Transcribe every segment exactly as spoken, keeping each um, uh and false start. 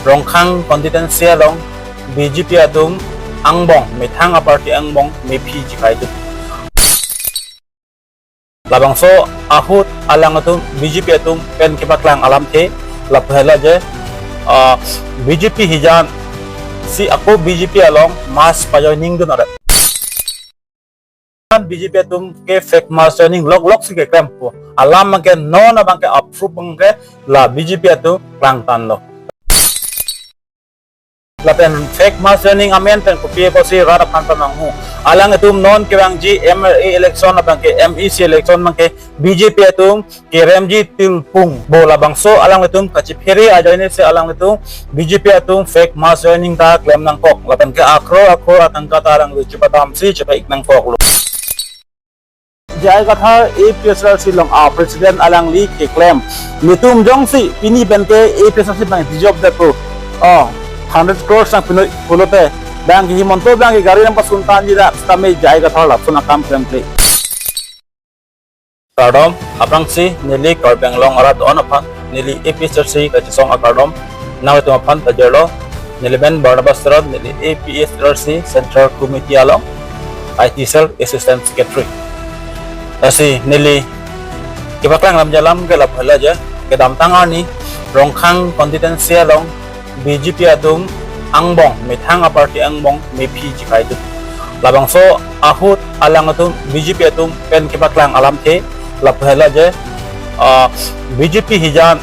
Rongkhang constituency along B J P atum angbong, methang a-party angbong mephi chekai dun. Labangso ahut alangtum B J P atum pen kepaklang alamthe lapu helo je, ah, B J P hijan si ako B J P along mass pa-joining dun aret. B J P atum ke fake mass joining lok lok si keklem pu alam abangke non abangke a-proof abangke la B J P atum klangtanlo. Lapen fake mass joining amen pen kopi apotsi rat aphan pamanghu. Alangtum non kevangji M L A election abangke M E C election abangke B J P atum keremji tilpung. Bo labangso alangtum kachiphere ajoine si alangtum B J P atum fake mass joining ta klem nangkok. Lapen ke akror akror atangka ta alangtum chepadamsi chepa-ik nangkoklo. J I Kathar A P H L C along a-president alangli keklem. Netum jongsi pini pen ke A P H L C abang dijok depo. Oh, hundred crores nangpinoi pulote. Bang ke Himanta abangke gari nangpasuntan jida, sitame J I Kathar lason akam klemkle. Kardom, aphrangsi neli Karbi Anglong arat do-an aphan, neli A P H L C kachesong akardom nanglitum aphan pajirlo. Neli men Barnabas Teron, neli A P H L C Central Committee along I T Cell Assistant Secretary. Lasi neli kepaklang lam jalam ke lapu helo je, kedamtang arni Rongkhang constituency along B J P atum angbong, methang a-party angbong mephi chekai dun. Labangso ahut alangtum B J P atum pen kepaklang alamthe lapu helo je, ah, B J P hijan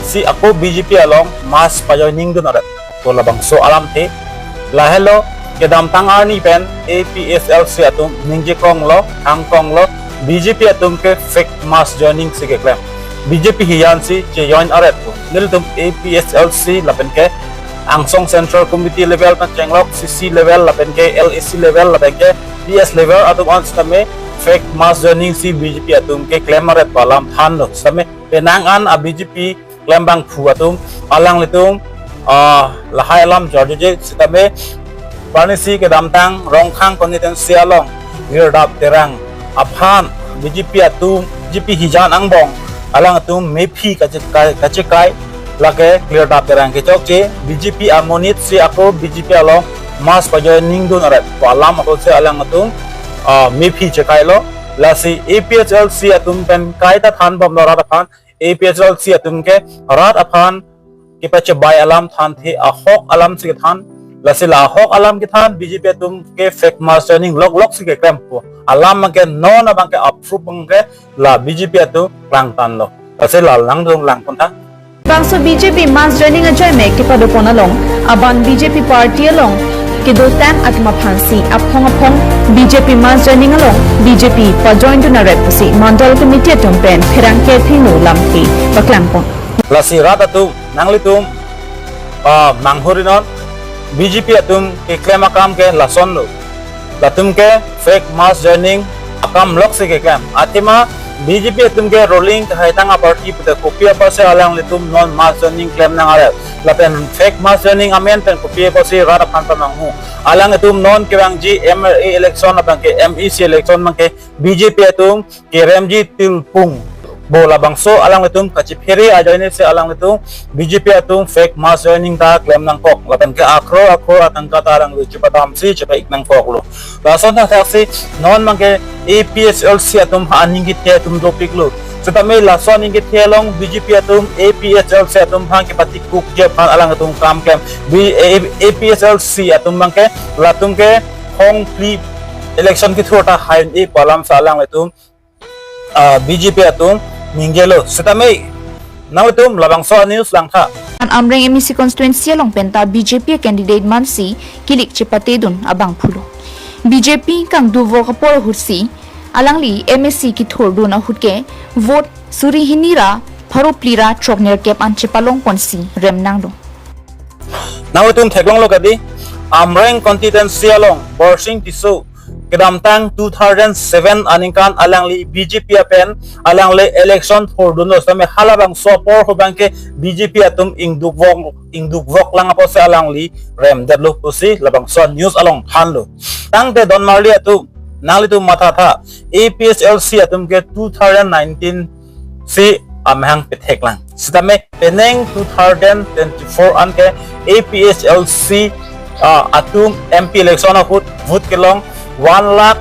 si ako B J P along mass pa-joining dun aret pu labangso alamthe. Lahelo kedamtang arni pen A P H L C atum ningje konglo, hang konglo, B J P atum ke fake mass joining si keklem. B J P hijan si che-join aret pu. Nelitum A P H L C lapen ke angsong Central Committee level pen chenglok, C C level lapen ke L A C level lapen ke P S level atum an sitame fake mass joining si B J P atum keklem aret pu alam thanlo. Sitame penang an a-B J P klembangphu atum alanglitum, ah, lahai alam jorjoje sitame, parnisi kedamtang Rongkhang constituency along Klirdap Terang aphan B J P atum, B J P hijan angbong alangtum mephi kache-, ka-, kachekai, lake Klirdap Terang kechokche B J P amonit si ako B J P along mass pa-joining dun aret pu alam apotsi alangtum, ah, mephi chekailo. Lasi A P H L C atum pen kaita thanbomlo rat aphan, A P H L C atum ke rat aphan kepachebai alam thanthe, ahok alam si kethan. Lasi la ahok alam kethan B J P atum ke fake mass joining lok lok si keklem pu alam abangke non abangke a-proof abangke la B J P atum klangtanlo. Lasi la langdung langpon tha. Bangso B J P mass joining ajoine kepadopon along, aban B J P party along kedotang atum aphansi aphong aphong B J P mass joining along B J P pa-join dun aret pusi Mandal Committee atum pen pherangke thengno lamthe paklangpon. Lasi rat atum nanglitum, ah, manghurinon, B J P atum keklem akam ke lasonlo. Latum ke fake mass joining akam lok si keklem. Athema B J P atum ke ruling kahaitang a-party pute kopi apotsi alanglitum non mass joining klem nang aret. Lapen fake mass joining amen pen kopi apotsi rat aphan pamanghu. Alangtum non kevangji M L A election abangke M E C election abangke B J P atum keremji tilpung. Bo labangso alanglitum kachiphere ajoine si alanglitum B J P atum fake mass joining ta klem nangkok. Lapen ke akror akror atangka ta alangtum chepadamsi chepa-ik nangkoklo. Lason thakthak si non abangke A P H L C atum aphan aning kethe atum dopiklo. Sitame laso aning kethe along B J P atum A P H L C atum aphan kepatikukji aphan alangtum kam klem. B-, A-, A P H L C atum abangke latum ke hongpli election kethur ta hai un-e pu alam si alanglitum, ah, B J P atum ningjelo. Sitame nanglitum labangso news langtha. An Amreng M A C constituency along penta B J P candidate mansi kilik chepate dun abangphulo. B J P kangduvok apor ahutsi alangli M A C kethur dun ahut ke vote suri hini ra pharo phli ra throk nerkep an chepalongponsi rem nanglo. Nanglitum theklonglo kadi, Amreng constituency along Borsing Tisso kedamtang two thousand seven aningkan alangli B J P apen alangli election thurdunlo sitame halabangso apor ahut abangke B J P atum ingdukvok, ingdukvok lang apotsi alangli remdetlo pusi labangso news along thanlo. Tangte donmarli atum nanglitum mathatha, A P H L C atum ke two thousand nineteen si amahang pethek lang. Sitame penang two thousand twenty-four an ke A P H L C, ah, atum M P election ahut vote kelong one lakh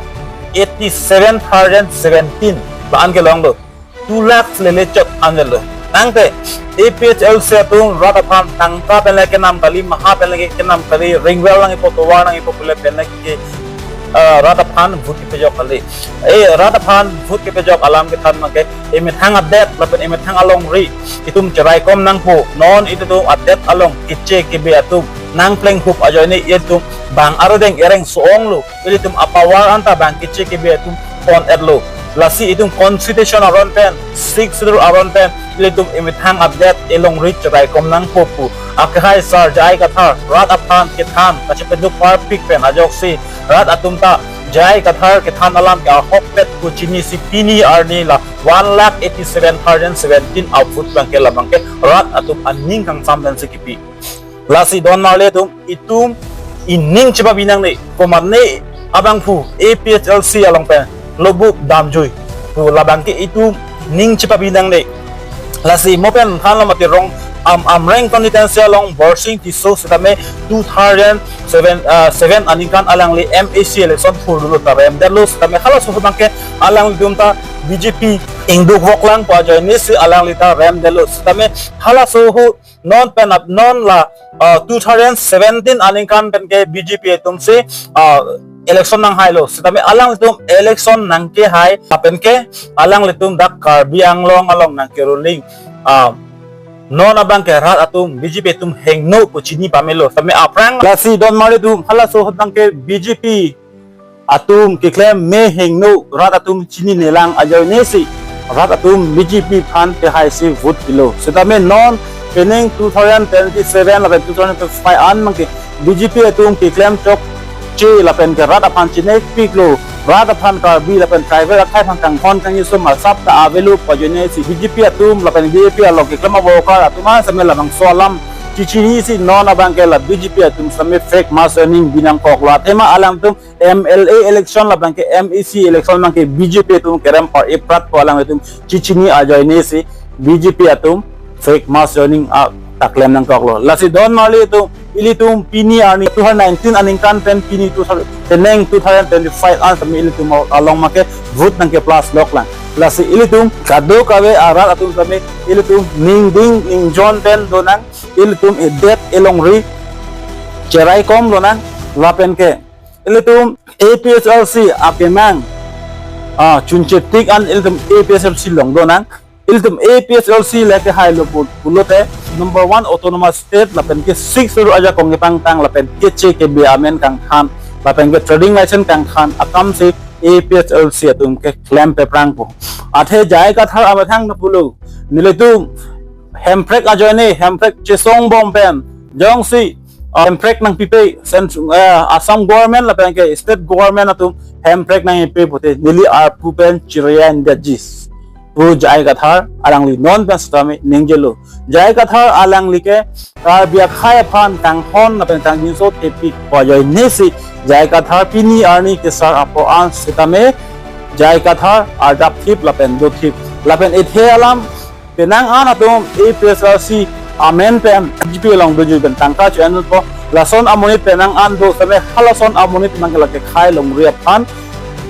eighty-seven thousand seventeen la-an kelonglo. Two lakh lele chot an lo. Tangte A P H L C atum rat aphan tangka pen le kenam kali, maha pen le kenam kali, ring well nangjipo, tovar nangjipo pule pen le ke, ah, rat aphan vote kepejok kali. Eh, rat aphan vote kepejok alam kethan abangke emethang adet lapen emethang alongri itum cheraikom nangpo. Non itum adet along keche kebe atum nangplenghup ajoine itum bang arudeng ereng so-onglo. Ilitum apower anta bang keche kebe atum pon-etlo. Lasi itum constitution aron pen, Sixth Schedule aron pen ilitum emethang adet elongri cheraikom nangpo pu akehai sar J I Kathar rat aphan kethan kachepeduk parpik pen ajoksi rat atum ta J I Kathar kethan alam ke ahokpet pu chinisi pini arni la one lakh eighty-seven thousand seventeen a-vote abangke labangke rat atum aning kangsam pensi kipi. Lasi don marli atum, itum ining chepabi nangne, komatne abangphu A P H L C along pen lobuk damjui pu labangke itum ning chepabi nangne. Lasi mo pen thanlo mati Rong, Am-, Amreng constituency along Borsing Tisso sitame two thousand seven, ah, seven aningkan alangli M A C election phurlo ta remdetlo sitame halaso abangke alanglitum ta B J P ingduk voklang pu ajoinesi alangli ta remdetlo sitame halaso ahut non pen ap non la, ah, two thousand seventeen aningkan pen ke B J P atumsi, ah, election nanghailo. Sitame alanglitum election nangkehai lapen ke alanglitum dak Karbi Anglong along nangke-ruling, ah, non abangke rat atum B J P atum hingno pu chini pamelo. Sitame aphrang lasi don marli atum halaso ahut abangke B J P atum keklem me hingno rat atum chininelang ajoinesi rat atum B J P aphan kehaisi vote pilo. Sitame non penang two thousand twenty-seven lapen two thousand twenty-five an abangke B J P atum keklem chokche lapen ke rat aphan chinepiklo, rat aphan Karbi lapen tribal akhai aphan kanghon kangjinso asap ta avelo pu ajoinesi B J P atum lapen B J P along keklem a-worker atum an sitame labangso alam chichinisi non abangke la B J P atum sitame fake mass joining binangkoklo. Athema alangtum M L A election labangke M A C election abangke B J P atum kerem par iprat pu alangtum chichini ajoinesi B J P atum fake mass joining a-, ta klem nangkoklo. Lasi don marli atum, ilitum pini arni two thousand nineteen aningkan pen pini two thousand, penang two thousand twenty-five an sitame ilitum along abangke vote nangkeplas loklang. Lasi ilitum kadokave arat atum sitame ilitum ningding ningjon pen donang, ilitum edet elongri cheraikom lonang lapen ke ilitum A P H L C akemang, ah, chunchetik an ilitum A P H L C along donang. Ilitum A P H L C le kehailo pu-, pulote number one autonomous state lapen ke Sixth Schedule ajakong kepangtang lapen keche kebe amen kangthan lapen ke trading license kangthan akamsi A P H L C atum keklem peprangpo. Athe J I Kathar amethang ta pulo, nelitum Hemprek ajoine Hemprek chesongbom pen jongsi, ah, Hemprek nangpipe, cent-, eh, Assam government lapen ke state government atum Hemprek nangpipe pute neli arpu pen chirian detji pu J I Kathar alangli non pen sitame ningjelo. J I Kathar alangli ke Karbi akhai aphan kanghon lapen kangjinso thepik pu ajoinesi J I Kathar pini arni kesar apor an sitame J I Kathar adap thip lapen do thip lapen ethe alam penang an atum A P H L C amen pen B J P along dojui pen tangka cho-enpo, lason amonit penang an do sitame halason amonit nangkelake khai longri aphan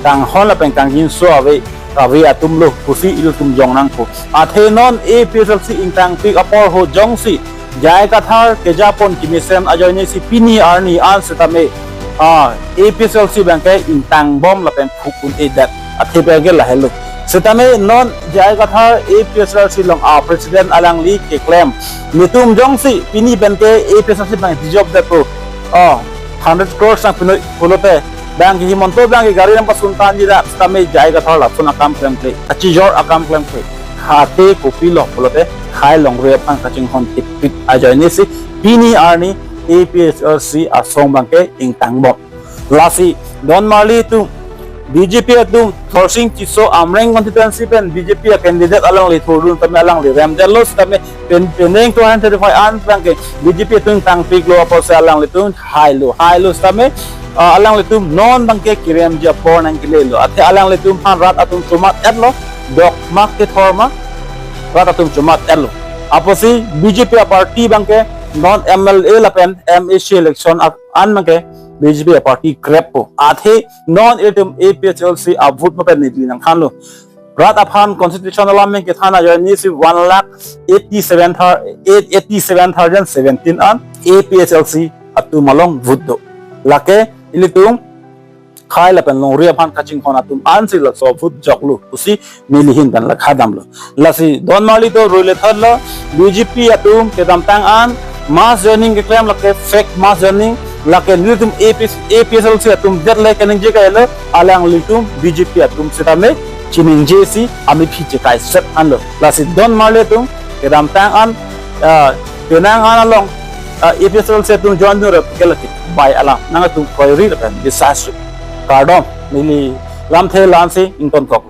kanghon lapen kangjinso ave, ave atumlo pusi ilitum jong nangpo. Athe non A P H L C ingtangpik apor ahut jongsi J I Kathar kejapon kemesen ajoinesi pini arni an sitame, ah, A P H L C abangke ingtangbom lapen phukun edet athe abangke lahelo. Sitame non J I Kathar A P H L C along a-president alangli keklem, netum jongsi pini penke A P H L C abang dijok detpo, oh, hundred crores nangpinoi pulote, abangke Himanta abangke gari nangpasuntanji ra sitame J I Kathar lason akam klemkle, kachijor akam klemkle. Khate kopilo pulote khai longri aphan kachinghon thepik ajoinesi pini arni A P H L C asong abangke ingtangbom. Lasi don marli atum, B J P atum, Borsing Tisso Amreng constituency pen B J P a-candidate alangli thurdun tame alangli remdetlo sitame pen, penang two thousand thirty-five an abangke B J P atum tangpiklo apotsi alanglitum hailo, hailo sitame, ah, alanglitum non abangke keremji apor nangkelelo. Athe alanglitum aphan rat atum chomat-etlo, dokma kethor ma rat atum chomat-etlo. Apotsi B J P a-party abangke non M L A lapen M A C election a-, an abangke B J P a-party kreppo. Athe non itum A P H L C a-vote pen neli nangthanlo. Rat aphan constitution alam pen kethan ajoine si one lakh eighty-seven thou-, eight, eighty-seven thousand seventeen an A P H L C atum along vote do. Lake ilitum khei lapen longri aphan kachinghon atum ansi laso vote joklo pusi neli ahin pen la khadamlo. Lasi don marli atum ruile thotlo, B J P atum kedamtang an mass joining keklem lake fake mass joining, lake nelitum A P, A P H L C atum det le keningje kailo, alanglitum B J P atum sitame chiningjesi amephi chekai set anlo. Lasi don marli atum kedamtang an, ah, penang an along, ah, A P H L C atum join dunre puke lake bai alam nangtum kroiri lapen bisas. Kardom, neli lamthe la-ansi ingtonkok.